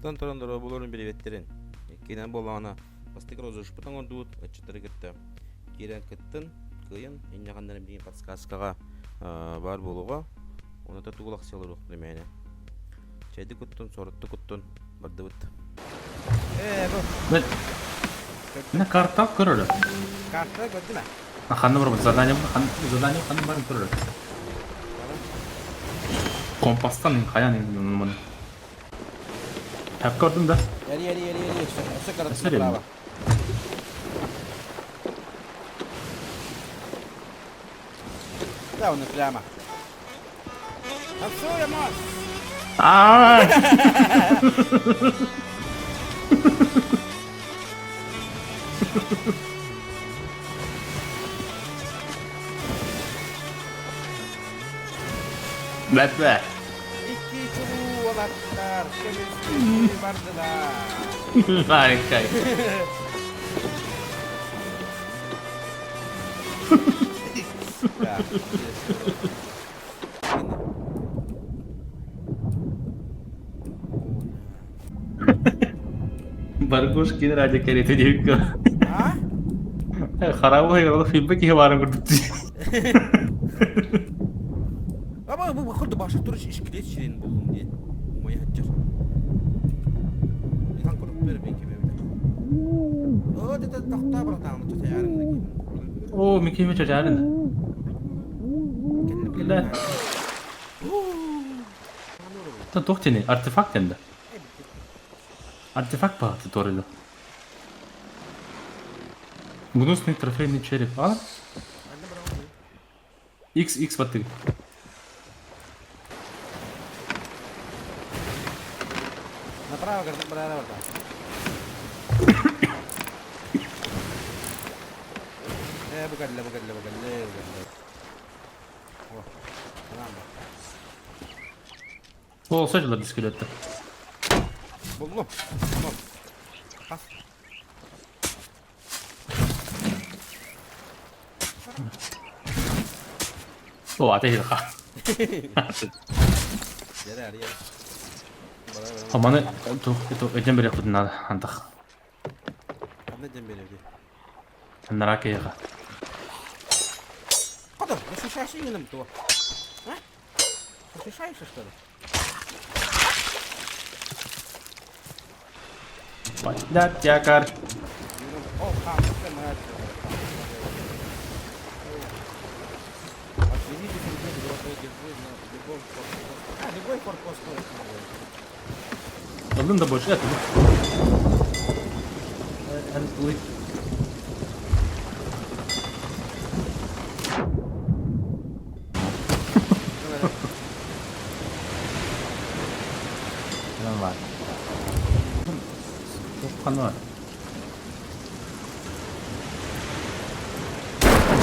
Бастатан туран доруобуларын бириэбэттэрин. Иккинэн буоллаҕына, бастакы розыгрышпыт оҥордубут ыччаттары кытта киирэн кыттын, кыайын, инньэҕиннэрин билигин подсказкаҕа баар буолуоҕа. Онута тугу лахсыаларуохпут мээнэ. Чэйди куттун, сорутtu куттун, бардыбыт. Ээ, бу. Мин карта көрөрө. Карта көрдүм ээ. Ханна барабыт? Задание задание ханна барын көрөрө. Компастан хайан маны. Тап көрдүм да. Эри эри эри эри өссө карата право. Да, он прямо. Танцуем! Аа! Бэт-бэ. Икки чулуу уолаттар көмүскүү бардылар. Harika. Баргушкин ради кэриэтэ диэбиккэ. А? Хараабы ол филбэ киһи баарын курдук дии. Аба бу бакырды башы турыш ишкилет ширин булдум диэн. Умайа хатчар. Ихан курдук бер мен кебебит. О, это тохтоо братан, чачаарың. Оо, микиме чачаарың. Кэллэ. Туох диэний? Артефакт диэн да? Артефакт баҕата туорайда. Гнусный трофейный череп, а? X, X баттыгы. Направо, направо, направо. Ээ, бу кэллэ, бу кэллэ, бу кэллэ, бу кэллэ. О, санаам бар. О, сажалар дискелеттер. Буллум. Tamam. Хас. О, ата хилха. Маны эден бере кудна антах. Аннара киһиэхэ. Куда? Защищаешь именно то. А? Защищаешься, что ли? Блядь, якорь. Любой форпост Ыллын да больше это. Var. Хана.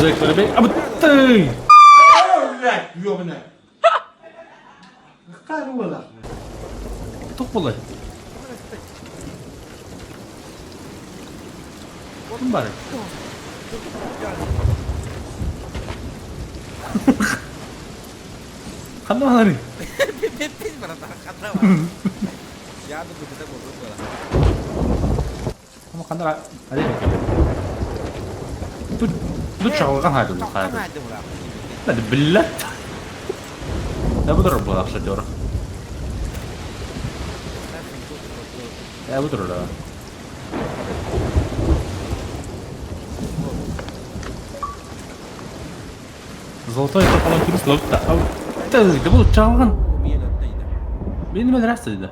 Джек, ребят, а ты! Блядь, ёбаная. Туох буолай? Ким баарый? Ханна баарый? Ханна Тут тут чаҕылҕан хаайдым хаайдым. Биллэт. Я буду работать шатер. Я буду работать. Золотой тоқалан турист ловта. Бұл чалған. Мен мен рас дейді.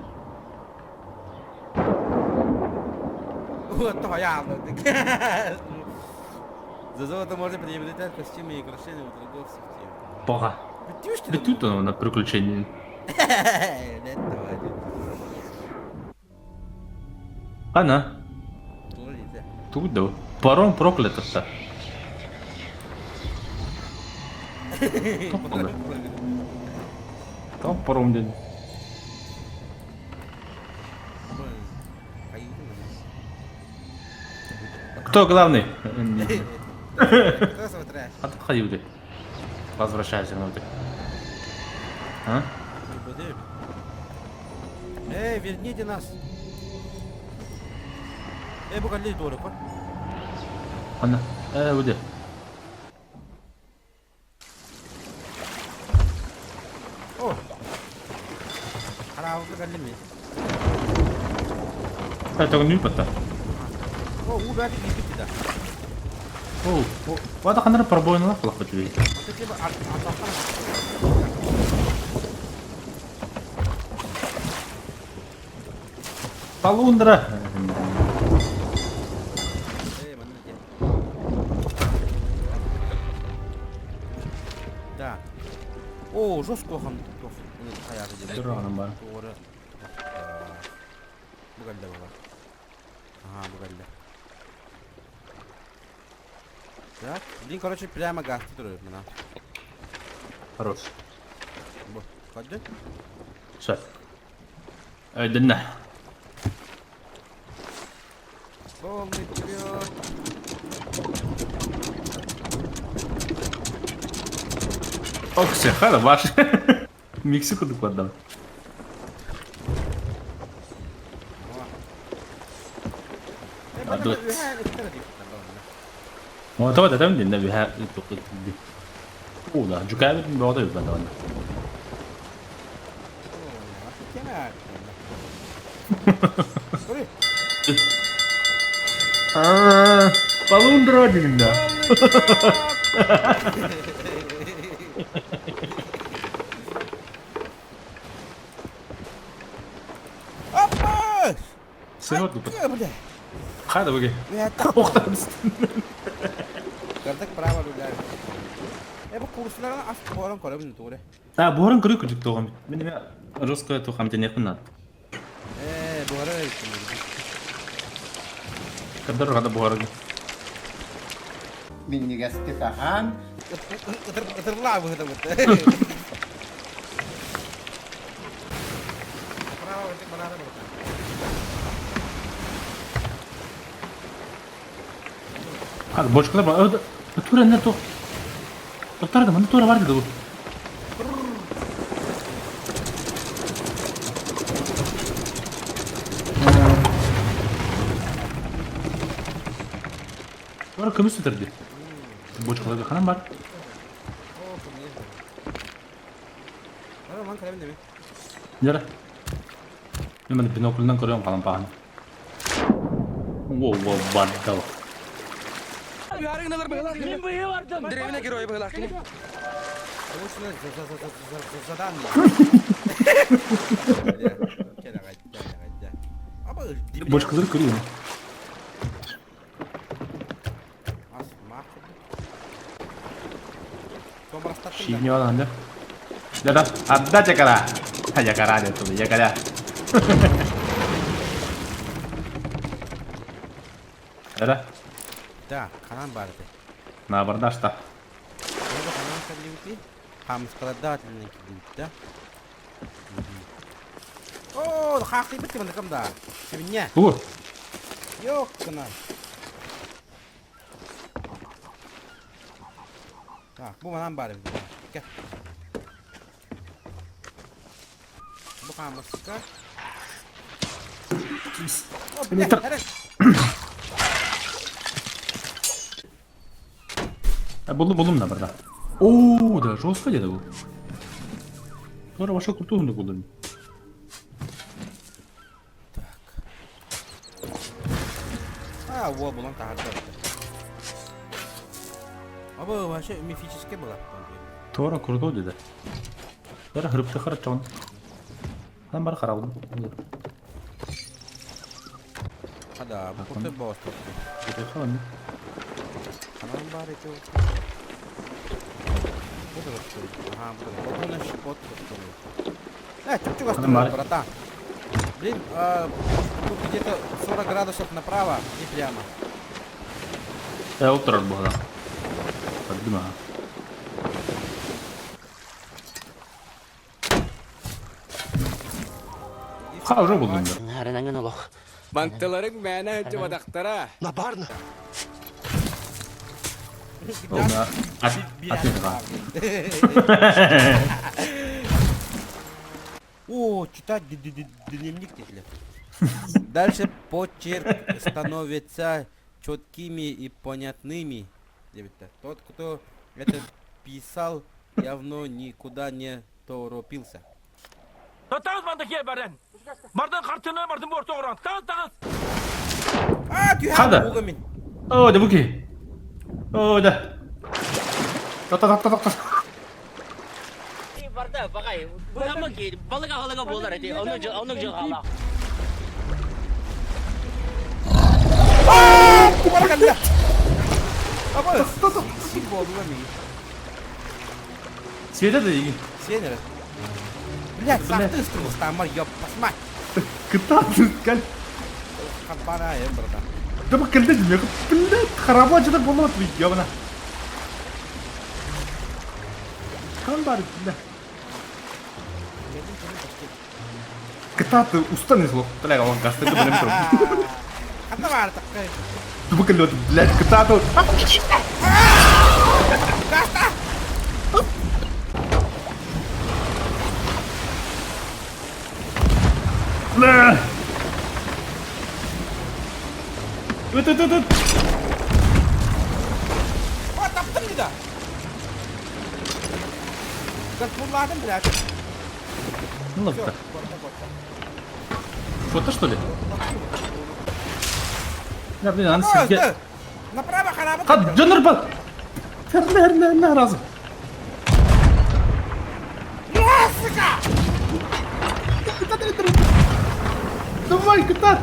За золото можно приобретать костюмы и украшения у торговцев. Бога. Тут оно на приключении. Ана. Тут да. Паром проклятый-то. Там паром день. Кто главный? Кто смотришь? Отходи, Возвращайся внутрь. А? Эй, верните нас! Э, бу кэлли туора көр. Ана, э, бу де. О! Хараабыка кэллим мин. Төгүнүү патта. О, уу бәти киирбит да. О, вада ханара пробойналар кылахпыт үгүй. Полундра. Да. О, жестко хан туох хайаҕы диэн. Тураҕынан бар. Туора. Бу кэллэ баҕар. Ага, бу кэллэ. Так, блин, короче, прямо газ турар мына. Хорош. Бу, көрдүн? Сөп. Өйдөннө. Полный вперед. Ох, все, ваш. Микси курдук барда. Тоҕо этем динне үһэ Уула, дьукаабыт бөҕөтө үппэн даҕаны. Полундра динне. Аппа! Сынот Бля! Хайда буги. Охтан. Кырдык право руля. Э бу курсларга ас буоран көрөбүн тугуре. А, буоран көрүү күрдүк тоҕом. Мен эме жестко тухам тенекпин над. Э, буора Кырдар гада буоран. Минньигэстик аһаан Ытырлаа быһыта бытта. Право барара бытта. Хад бочкалар бар. Тура не то. Доктор да маны тура бар диде бу. Тура көмүс сүтэрди. Бочкаларга ханан бар. Дьэ. Мен маны биноклынан көрөм халан пааны. Воу, воу, бардал. Древне герой была. Бочкалар көрүм. Щигни да? Да-да, отдать якора! Якора, нет, якоря. Да-да. Да, ханан барды. На абордаж-то. Ханан кэллибити. Хамыскаладаат да. О, хаахтыйбыт кымныкым да. Сибинне. О! Yok кына. Так, бу манан бар бит. Кэ. Бу хамыска. Булдум, булдум да барда. О, да, жестко деді бұл. Тура вообще крутой булдум. Так. А, во, булан тахарда. Аба, вообще мифический была. Тура крутой деді. Тура хрипты харачон. Там бар харабын. Да, бу крутой босс. Анан бар эти. Ага, вот Э, чуть-чуть остановил, братан. Блин, тут где-то 40 градусов направо и прямо. Э, отырар буһа. Поддыма. Ха, уже булдум да. Бантыларың мээнэ сылдьыбатахтара. О, да. Ответила. О, читать дневник детле. Дальше почерк становится четкими и понятными диэбиттэр. Тот, кто это писал, явно никуда не торопился. Таҕыс манна баран. Бардан хартына бардым борто оҕорон. Таҕыс таҕыс. А, түһэн Хада. ууга мин. О, да буки. О, да. Та та та та та. Барда баҕай. Бу балык аһылыга буолар эти. Ону ону дьылҕалаах. Кубара кэллэ. Аба, син буолуга мин. Света да игин. Сиэн эрэ. Блядь, сахты ыстырмыстаамар, ёппасмать. Кытаат кэл. Хаббана эм братан. Да бу кэлдэ димэ. Блядь, хараба жада болот ёбана. Кан бар, бля. Кытаат устан изло. Бля, он гасты да билем тур. Ханна баар таккай. Бу кэллэ, блядь, кытаат. Гаста! Бля. Ыт ыт ыт ыт. О, таптым да. Газпулладым, блядь. Ну Всё, ладно. корта, корта. Фото что ли? Да, блин, аны О, сизге. стой! Направо хараба. Хат, дьоннор бар. Херне, херне, херне, разом. Сука! Давай, кытаат.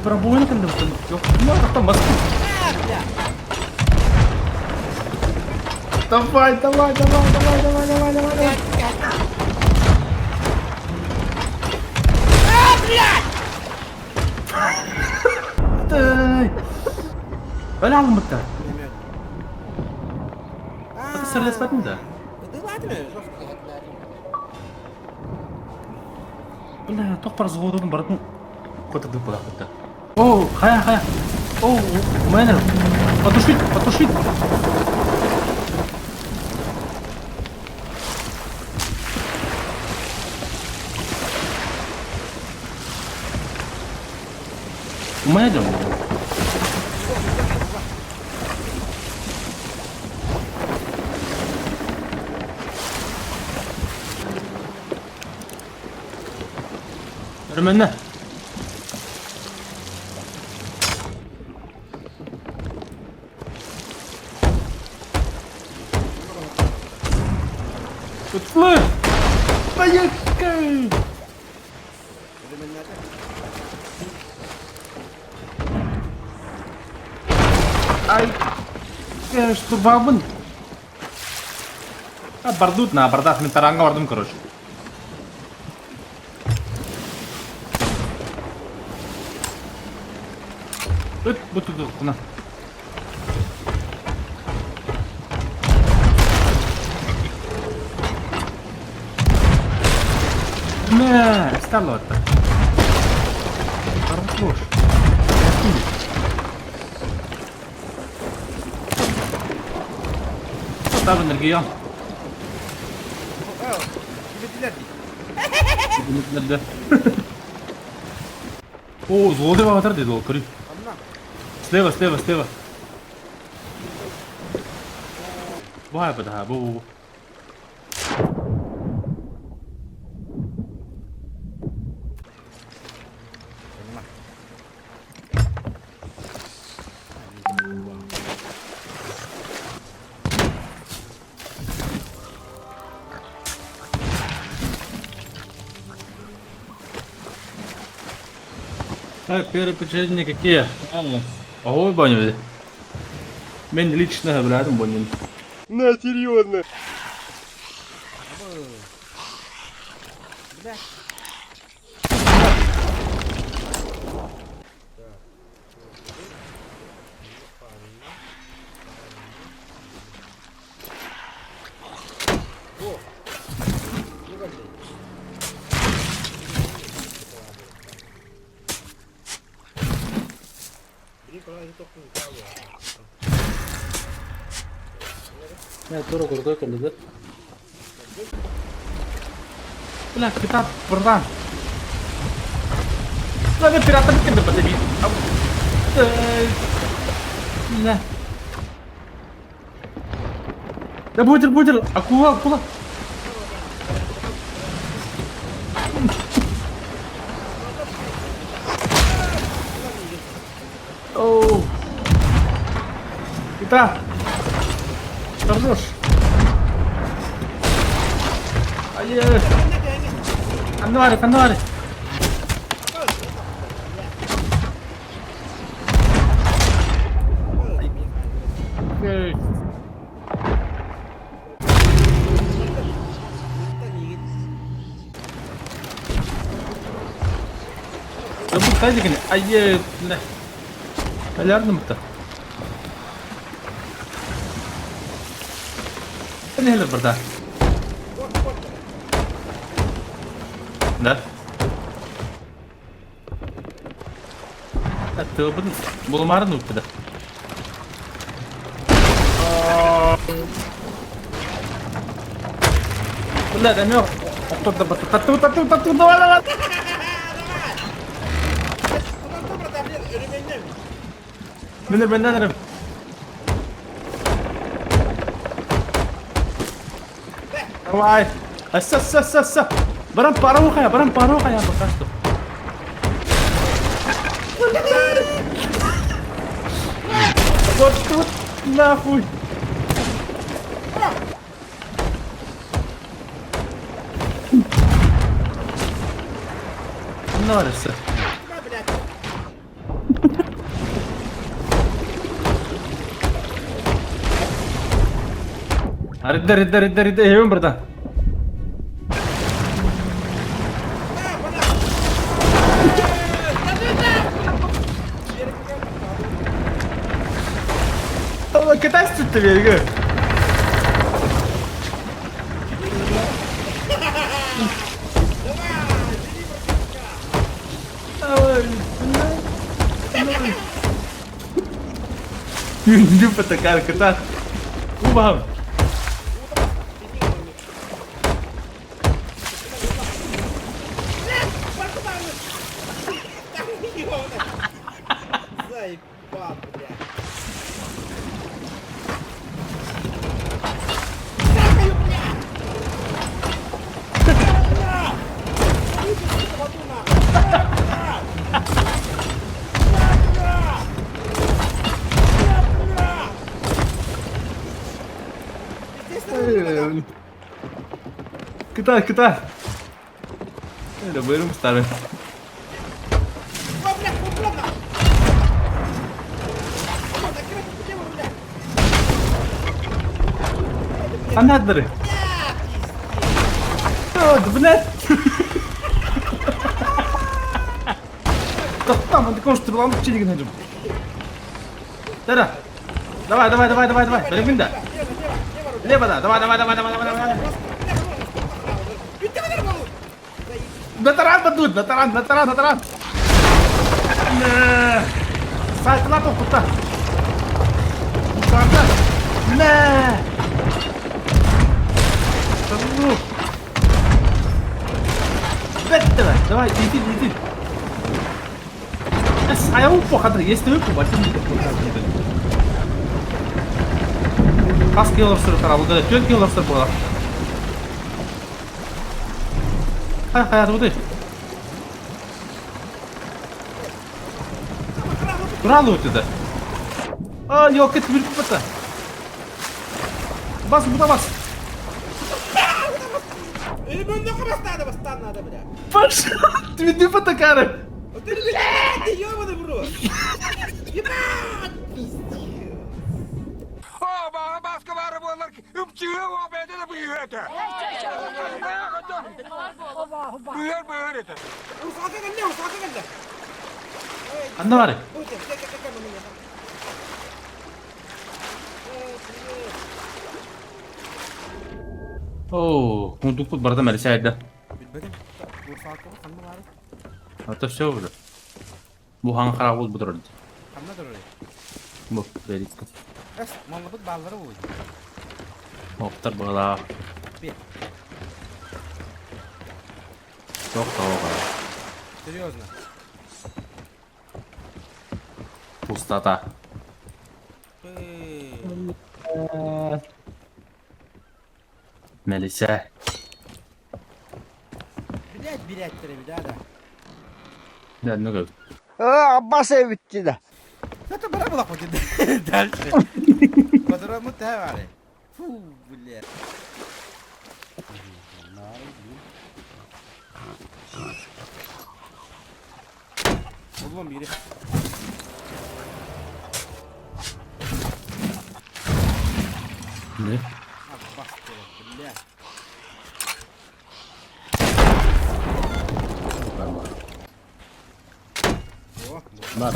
Пробойна кэллэ Ну, там Москву. Давай, давай, давай, давай, давай, давай, давай, давай. А, блядь! Бля, алмыттар. Это серлеспэтин да? Ладно, Бля, туох бар золотун барытын котырдык буолаахпыт. О, хайа, хайа. О, мэнер. Потушить, потушить. Умайа дьон. Өрмөннө. Ытлы! Поехали! Ай, штурвалбын. А, бардут на, бардах, мен таранга бардым, короче. Ыт, бу тут кына. Мә, стало это. Хорош. Ставлю энергию. Да. О, золотой аватар деді ол, көрей. Слева, слева, слева. Бай, бда, бу, бу, бу. Так, первые впечатления какие? Ого, поняли. Мен лично братом понял. На, серьезно. Бля. Я тоже крутой кандидат. Бля, китап, братан. Надо пирата кэннэ подавить. На. Да бутер, бутер, акула, акула. Оу. Кита. Хорош. Айе. Ханнары, ханнары. Айе, бля. Алярным-то. Нелер барда. Да. Тылбын булумарын ыыппыта. Бля, да мёр. Тату, тату, тату, давай, давай. Мин беннен Давай. Асса, асса, асса, асса. Баран паруха, баран паруха я пока что. Вот тут нахуй. Норриса. Ридда, ридда, ридда, ридда, иһэбин братан. Катайся тут тебе, Күндү патакар кытаат. Убаһым. Кытаат, кытаат. Бырым старый. Ханнадары. О, блядь. Там, он такой, что ты чилик Да-да. Давай, давай, давай, давай, давай. Бэлэмҥин да. Лево да. Давай, давай, давай, давай, давай, давай. На таран дадут, на таран, на таран, на таран. Сайтына тоқта. Нэ. Бэт давай, давай, иди, иди. Айа уппа если выпу, Хас килорсыр тарабылга, түөрт килорсыр буолар. Хайа хайа тугуй. Туралы өтеді. А, ёлка, тибір бата. Бас, буда бас. надо, бля. Пошел! Ты потакары! Ты, блядь, ёбаный в рот! Ебать, пиздец! Оо, баҕа бааска баара буоллар, үпчүгэ бэйэтэ да быыһыа этэ. Быыһар быыһар этэ. Усака кэллэ, усака кэллэ. Ханна бары? Оо, кундукпут барда мэлисээдэ. Это все уже. Бу хаҥа хараабыл бу турар. Ханна турар? Бу, бэриккэ. Эс, маллабыт бааллара буй. Оптар баҕалаах. Би. Тох тоҕо. Серьезно. Пустота. Мэлисэ. Билээт билээттэр эбит да. Да, ну как. Аббас эбитти да. Это бара была хоть дальше. По-другому тавары. Фу, бля. Буллум бири. Не? Бля. Бар.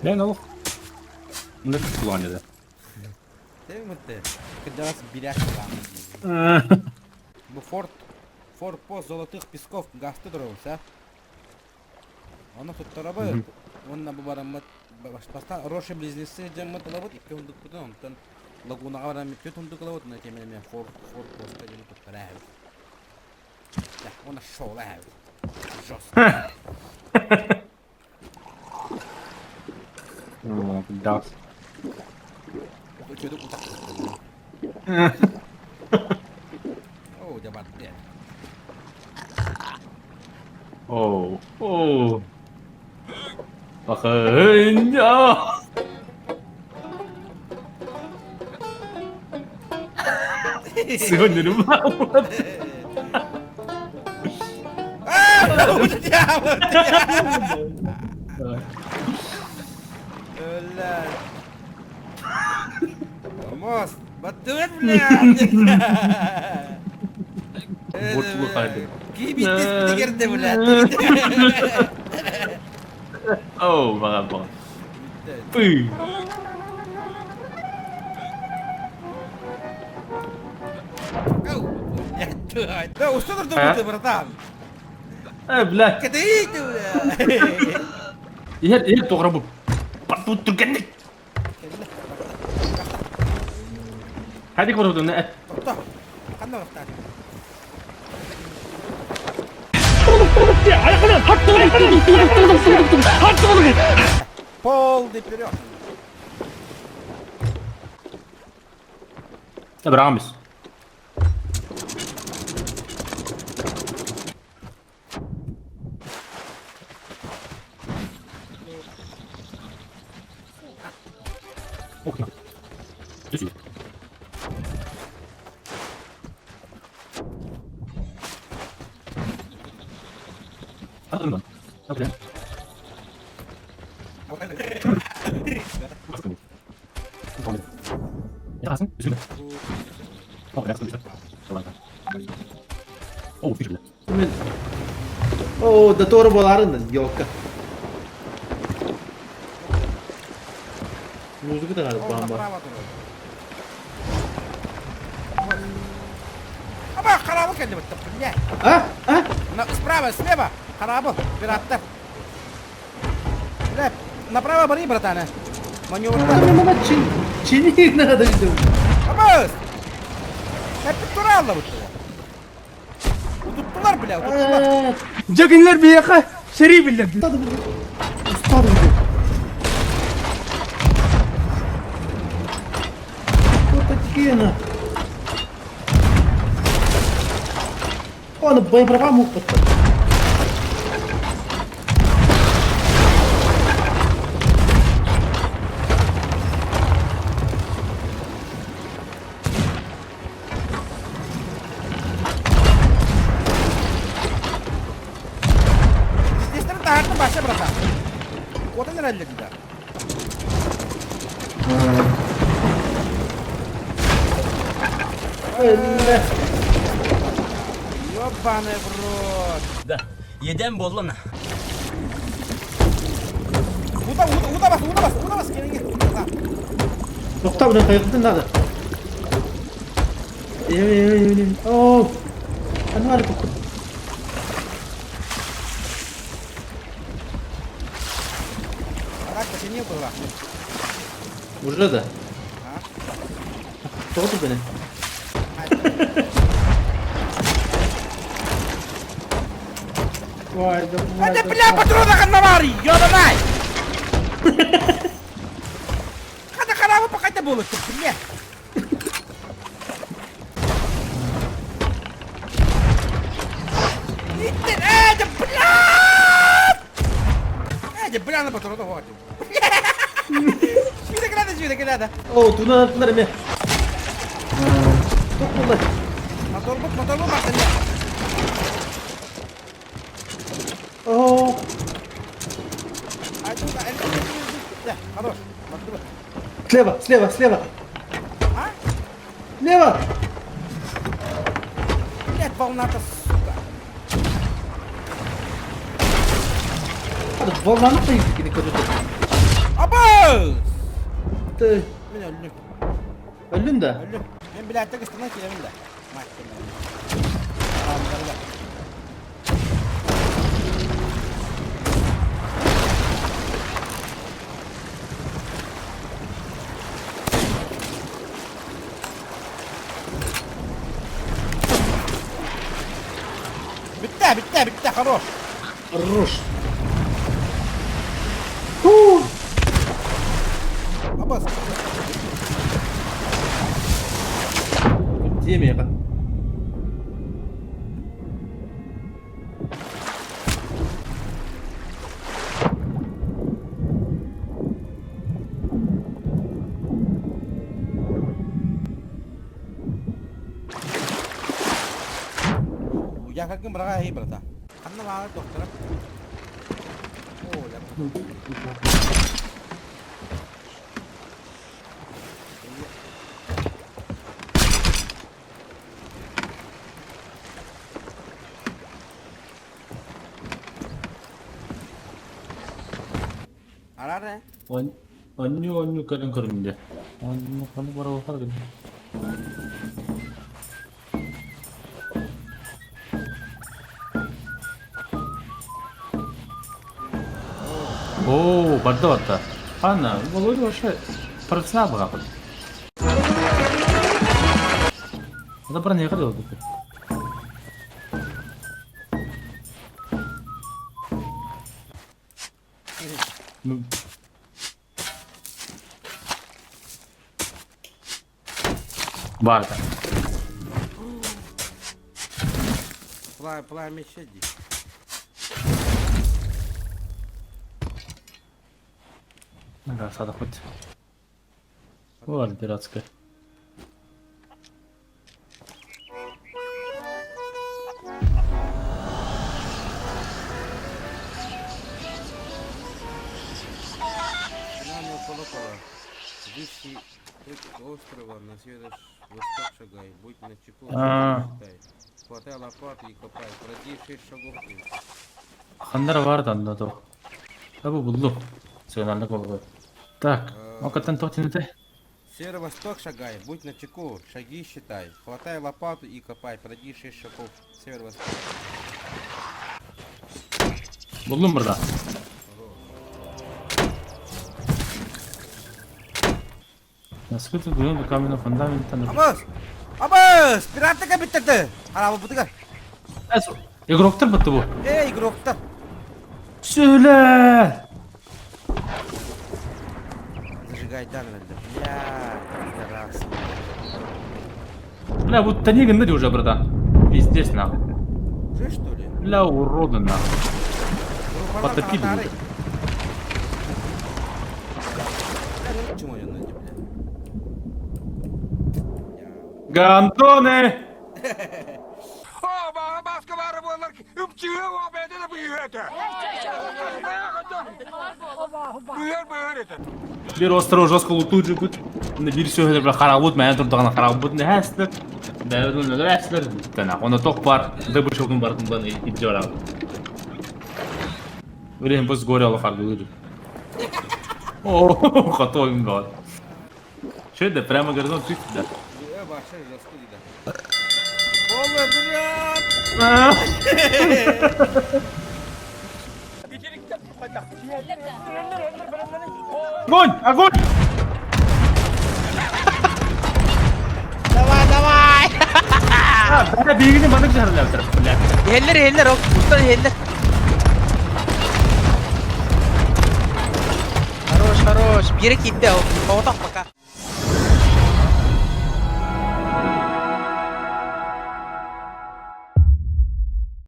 Мен ол. Мында кулан еді. Теммите. Кырдьаҕас биряк кылаан. Бу форт форпост золотых песков гасты туругус а. Ону туттарабыт. Уонна бу бараммыт бастаан Роши близнецы дьоммут ылабыт икки ундукпутун онтон лагунаҕа баран түөрт ундук ылабыт уонна тиэмэн эмиэ форт форпоста диэни туттара эһэбит. Да, уонна шоула эһэбит. Жестко. Да. Үчүгэйдик утах. Оо, дьэ барды. Оо, оо. Бахынньа! Сегодня Мост! Баттыбыт, блядь! Буртлу хайды. Кибиттес кирде, блядь! Оу, баҕа баҕа. Пы. Да, устун турдубут, братан! Э, бля. Кэтиит, бля! Иһэр, иһэр тоҕоро бу. Барбыт түргэнник. Хадик барбытын эт. Тохто. Ханна барахтаат? Полный вперед! Брамис. Окна. Оо, да туора буолаарын елка. Музыка да бамба. Направо турар. Аба, хараабы кэллибит, бля. А? А? Справа, слева, хараабы, пираттар. Бля, направо бери, братана. Маневр. Чин, чини надо видимо. Абас! Хәппит туралла бу. Утуттулар, бля, утуттулар. Дьэ кинилэр биһиэхэ сэрии биллэрдилэр. Кто такие на? О, боеприпас мог подпать. Здесь таһартан баша, братан. Куотан эрэллэр да. Ёбаный в рот. Да. Еден буолла. Уда, уда, уда бас, уда бас, уда бас, кэлин Тоқтап, мына қайықтың надо. О, анар тоқтап. Рак починил было. Уже да. Тоқтап бені. Это, бля, патрона ханнавари, ёбанай! Хата харавы пока было, бля! Ээ, бля! Ээ, бля, на патрона хватит. Сюда кляда, сюда кляда. О, тунан аттылар эмиэ. Туох буолла? Моторбут, моторбут, мартын. Оо. Хорош. Слева, слева, слева. А? Слева! Блядь, волна-то, сука. Волнаны кини көрдө. Абыз! Ты Мен өлдүм. өлдүн да? Өлдүм. Мен блядь, так ыстана киремин да. Мать твою. Bitti, bitti, bitti, хорош. Хорош. Фу! Абаз. Где меха? Я как им брага и брата. Ханна баар доктора. О, я. Араре. Онню онню кэлэн көрүндэ. Онню ханнык барабы гын. Оо, барда барда. Анна, Володя вообще профессионал баҕа. Это броня ходила тут. Ну. Барда. Пламя щади. Ага, сада хоть. Ладно, пиратская. Нами колокола. Высший точка острова на северо-восток шагай. Будь начеку, А. считай. Хватай лопату и копай. Пройди 6 шагов и Ханнара бар да онно туох. Табы буллу. Сыналлык болбой. Так, окаттан туох тинете? Северо-восток шагай, будь начеку, шаги считай. Хватай лопату и копай, пройди 6 шагов. Северо-восток. Буллум бырда. Насколько глубоко каменного фундамента на... Абыз! Абыз! Пираты кабиттарды! Арабы бутыгар. Игроктар бытты бу. Эй, игроктар. Сүлэ! Зажигай дан, бля, пидорас. Бля, вот они гынды уже, братан. Пиздец, нахуй. Уже что ли? Бля, уроды, нахуй. Потопили уже. Бля, ну чему я найди, бля? Гандоны! О, баска бары болар. Үпчүгө обеде бүйөтө. Бүйөр бүйөр это. Бир остров жестко лутуют же будет. На бир все бля харабут, меня тут дагана харабут не хәслер. Да, ну хәслер. Тана, он ток бар, да бу шогун бар кымбан и жора. Время бос горе алла харды. О, готовим гол. Что это? Прямо горизонт чисто, да? Э, вообще жестко, да. Полный, брат! Огонь! Огонь! Давай, давай! Бля, биһигини маннык дьаһаллаабыттар, бля. Иһэллэр, иһэллэр, ол устан иһэллэр. Хорош, хорош. Биирэ киирдэ, ол. Соҕотох пока.